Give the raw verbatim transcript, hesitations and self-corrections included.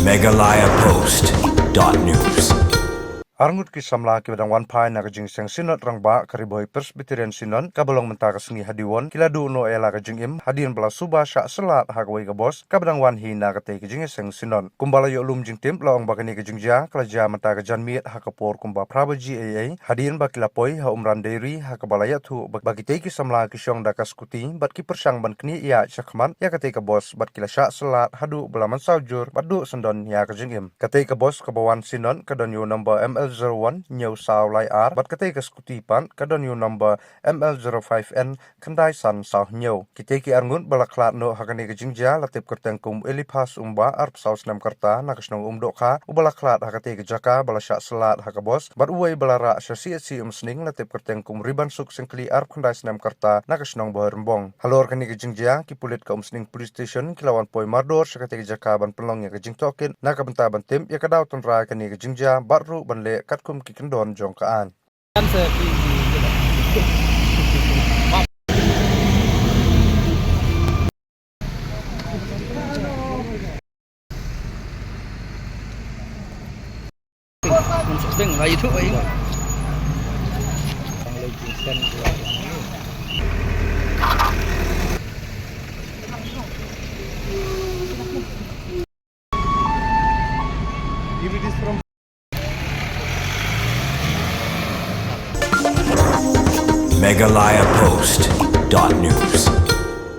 Meghalaya Post dot news. Arngut ki samla kiba dang wan phai na ka jingïaseng Synod Rangbah ka Ri Bhoi Presbyterian Synod kaba long mynta ka sngi ha Diwon, ki la duh noh ïa la ka jingim hadien ba la suba shah syllad ha kawei ka bos kaba dang wan hi na katei ka jingïaseng Synod. Kumba la ïoh lum jingtip, la ong ba kane ka jingjia ka la jia mynta ka janmiet ha ka por kumba phra baje eiei, hadien ba ki la poi ha Umran Dairy ha kaba la ïathuh ba, ba kitei ki samla ki shong da ka skuti bad ki pyrshang ban knieh ïaid shakhmat ïa katei ka bos bad ki la shah syllad haduh ba la mynsaw jur bad duh syndon ïa ka jingim. Katei ka bos kaba wan Synod ka don ïa u number M L zero one hynñiew saw lai ar bad katei ka skuti pat ka don ïa u number M L zero five N khyndai san saw hynñiew. Kitei ki arngut ba la khlad noh ha kane ka jingjia la tip kyrteng kum Eliphas Umbah, arphew saw snem ka rta, na ka shnong Umdohkha, uba la khlad ha katei ka jaka ba la shah syllad ha ka bos, bad uwei ba la rah sha C H C Umsning la tip kyrteng kum Ribansuk Syngkli, arphew khyndai snem ka rta, na ka shnong Bhoi Rymbong. Halor kane ka jingjia, ki pulit ka Umsning Police Station ki la wan poi mardor sha katei ka jaka ban pynlong ïa ka jingtohkit na ka bynta ban tip ïa ka daw tynrai kane ka jingjia bad ruh ban leh katkum ki kyndon jong ka aiñ. Meghalaya Post dot news.